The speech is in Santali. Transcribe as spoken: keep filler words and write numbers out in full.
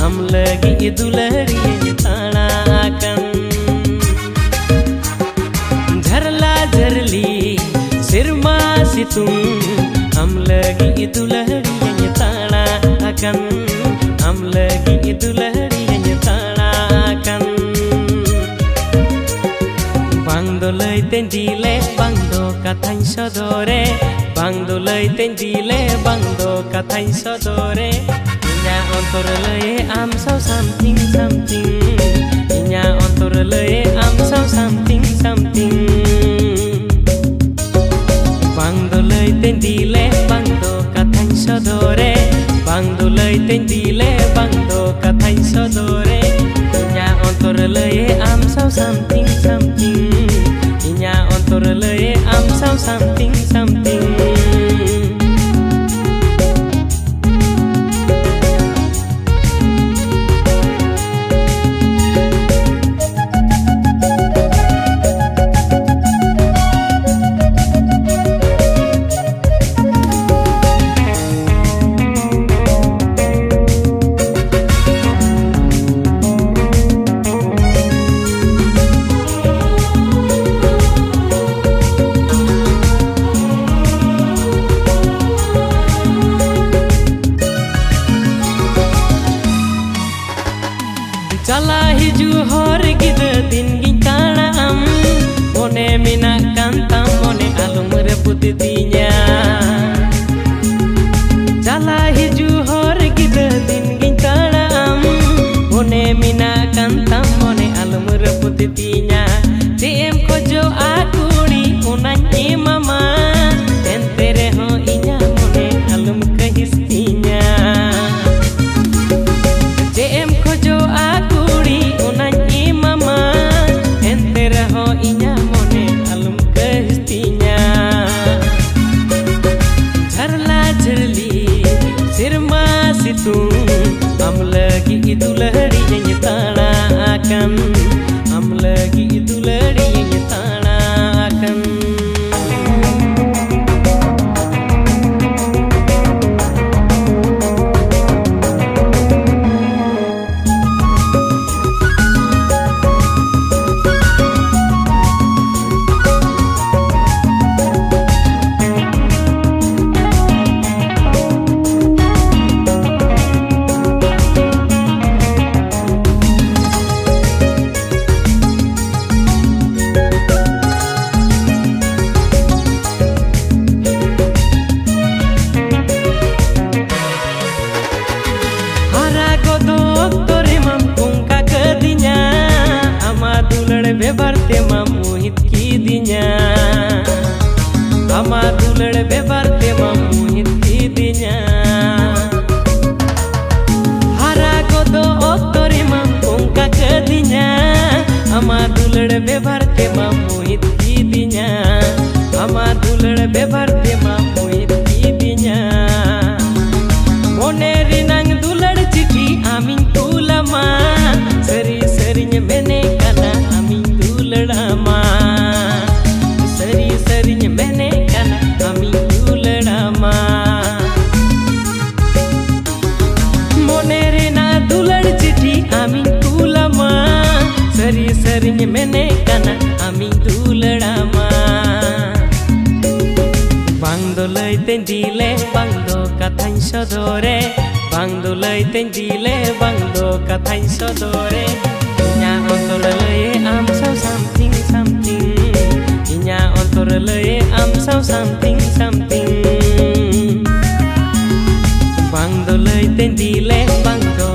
ᱟᱢ ᱞᱟᱹᱜᱤᱫ ᱫᱩᱞᱟᱹᱲᱤᱭᱟᱹᱧ ᱛᱟᱲᱟ ᱟᱠᱟᱱ᱾ ᱡᱷᱟᱨᱞᱟ ᱡᱷᱟᱹᱨᱞᱤ ᱥᱮᱨᱢᱟ ᱥᱤᱛᱩᱝ, ᱟᱢ ᱞᱟᱹᱜᱤᱫ ᱫᱩᱞᱟᱹᱲᱤᱭᱟᱹᱧ ᱛᱟᱲᱟ ᱟᱠᱟᱱ, ᱟᱢ ᱞᱟᱹᱜᱤᱫ ᱫᱩᱞᱟᱹᱲᱤᱭᱟᱹᱧ ᱛᱟᱲᱟ ᱟᱠᱟᱱ᱾ ᱵᱟᱝ ᱫᱚ ᱞᱟᱹᱭ ᱛᱮᱧ ᱫᱤᱞᱮ, ᱵᱟᱝ ᱫᱚ ᱠᱟᱛᱷᱟᱧ ᱥᱚᱫᱚᱨᱮ, ᱵᱟᱝ ᱫᱚ ᱞᱟᱹᱭ ᱛᱮᱧ ᱫᱤᱞᱮ, ᱵᱟᱝ ᱫᱚ ᱠᱟᱛᱷᱟᱧ ᱥᱚᱫᱚᱨᱮ᱾ ᱤᱧᱟᱹᱜ ᱚᱱᱛᱚᱨ ᱞᱟᱹᱭᱮ ᱟᱢ ᱥᱟᱶ something something, ᱤᱧᱟᱹᱜ ᱚᱱᱛᱚᱨ ᱞᱟᱹᱭᱮ ᱟᱢ ᱥᱟᱶ something something᱾ ᱵᱟᱝ ᱫᱚ ᱞᱟᱹᱭ ᱛᱮᱧ ᱫᱤᱞᱮ, ᱵᱟᱝ ᱫᱚ ᱠᱟᱛᱷᱟᱧ ᱥᱚᱫᱚᱨᱮ, ᱵᱟᱝ ᱫᱚ ᱞᱟᱹᱭ ᱛᱮᱧ ᱫᱤᱞᱮ, ᱵᱟᱝ ᱫᱚ ᱠᱟᱛᱷᱟᱧ ᱥᱚᱫᱚᱨᱮ᱾ ᱤᱧᱟᱹᱜ ᱚᱱᱛᱚᱨ ᱞᱟᱹᱭᱮ ᱟᱢ ᱥᱟᱶ something something, ᱤᱧᱟᱹᱜ ᱚᱱᱛᱚᱨ ᱞᱟᱹᱭᱮ ᱟᱢ ᱥᱟᱶ something something᱾ ᱪᱟᱞᱟᱜ ᱦᱤᱡᱩᱜ ᱦᱚᱨ ᱜᱤᱫᱟᱹ ᱫᱤᱱ ᱜᱤᱧ ᱛᱟᱲᱟᱢ, ᱢᱚᱱᱮ ᱢᱮᱱᱟᱜ ᱠᱟᱱ ᱛᱟᱢ ᱢᱚᱱᱮ ᱟᱞᱚᱢ ᱨᱟᱹᱯᱩᱫ ᱛᱤᱧᱟ᱾ ᱪᱟᱞᱟᱜ ᱦᱤᱡᱩᱜ ᱦᱚᱨ ᱜᱤᱫᱟᱹ ᱫᱤᱱ ᱜᱤᱧ ᱛᱟᱲᱟᱢ, ᱢᱚᱱᱮ ᱢᱮᱱᱟᱜ ᱠᱟᱱ ᱛᱟᱢ ᱢᱚᱱᱮ ᱟᱞᱚᱢ ᱨᱟᱹᱯᱩᱫ ᱛᱤᱧᱟ᱾ ᱪᱮᱫ ᱮᱢ ᱠᱷᱚᱡᱚᱜᱼᱟ ᱠᱩᱲᱤ ᱚᱱᱟᱧ ᱮᱢᱟᱢᱟ, ᱮᱱᱛᱮ ᱨᱮᱦᱚᱸ ᱤᱧᱟᱹᱜ ᱢᱚᱱᱮ ᱟᱞᱚᱢ ᱠᱟᱹᱦᱤᱥ ᱛᱤᱧᱟ᱾ ᱪᱮᱫ ᱮᱢ ᱠᱷᱚᱡᱚᱜᱼᱟ ᱠᱩᱲᱤ ᱚᱱᱟᱧ ᱮᱢᱟᱢᱟ, ᱮᱱᱛᱮ ᱨᱮᱦᱚᱸ ᱤᱧᱟᱹᱜ ᱢᱚᱱᱮ ᱟᱞᱚᱢ ᱠᱟᱹᱦᱤᱥ ᱛᱤᱧᱟ᱾ ᱡᱷᱟᱨᱞᱟ ᱡᱷᱟᱹᱨᱞᱤ ᱥᱮᱨᱢᱟ ᱥᱤᱛᱩᱝ, ᱟᱢ ᱞᱟᱹᱜᱤᱫ ᱫᱩᱞᱟᱹᱲᱤᱭᱟᱹᱧ ᱛᱟᱲᱟ ᱟᱠᱟᱱ, ᱟᱢ ᱞᱟᱹᱜᱤᱫ ᱫᱩᱞᱟᱹᱲᱤᱭᱟᱹᱧ ᱛᱟᱲᱟ ᱟᱠᱟᱱ᱾ ᱮᱵᱟᱨ ᱛᱮᱢᱟ ᱢᱩᱭᱤᱫ ᱠᱤᱫᱤᱧᱟ᱾ ᱢᱚᱱᱮ ᱨᱮᱱᱟᱝ ᱫᱩᱞᱟᱹᱲ ᱪᱤᱴᱷᱤ ᱟᱢᱤᱧ ᱠᱩᱞᱟᱢᱟ᱾ ᱥᱟᱹᱨᱤ ᱥᱟᱹᱨᱤᱧ ᱢᱮᱱᱮ ᱠᱟᱱᱟ ᱟᱢᱤᱧ ᱫᱩᱞᱟᱹᱲᱟᱢᱟ᱾ ᱥᱟᱹᱨᱤ ᱥᱟᱹᱨᱤᱧ ᱢᱮᱱᱮ ᱠᱟᱱᱟ ᱟᱢᱤᱧ ᱫᱩᱞᱟᱹᱲᱟᱢᱟ᱾ ᱢᱚᱱᱮ ᱨᱮᱱᱟᱜ ᱫᱩᱞᱟᱹᱲ ᱪᱤᱴᱷᱤ ᱟᱢᱤᱧ ᱠᱩᱞᱟᱢᱟ᱾ ᱥᱟᱹᱨᱤ ᱥᱟᱹᱨᱤᱧ ᱢᱮᱱᱮ ᱠᱟᱱᱟ ᱟᱢᱤᱧ ᱫᱩᱞᱟᱹᱲᱟᱢᱟ᱾ ᱵᱟᱝ ᱫᱚ ᱞᱟᱹᱭ ᱛᱮᱧ ᱫᱤᱞᱮ, ᱵᱟᱝ ᱫᱚ ᱠᱟᱛᱷᱟᱧ ᱥᱚᱫᱚᱨᱮ᱾ ᱵᱟᱝ ᱫᱚ ᱞᱟᱹᱭ ᱛᱮᱧ ᱫᱤᱞᱮ, ᱵᱟᱝ ᱫᱚ ᱠᱟᱛᱷᱟᱧ ᱥᱚᱫᱚᱨᱮ᱾ ᱤᱧᱟᱹᱜ ᱚᱱᱛᱚᱨ ᱞᱟᱹᱭᱮ ᱟᱢ ᱥᱟᱶ something something᱾ ᱤᱧᱟᱹᱜ ᱚᱱᱛᱚᱨ ᱞᱟᱹᱭᱮ ᱟᱢ ᱥᱟᱶ something something᱾ ᱵᱟᱝ ᱫᱚ ᱞᱟᱹᱭ ᱛᱮᱧ ᱫᱤᱞᱮ, ᱵᱟᱝ ᱫᱚ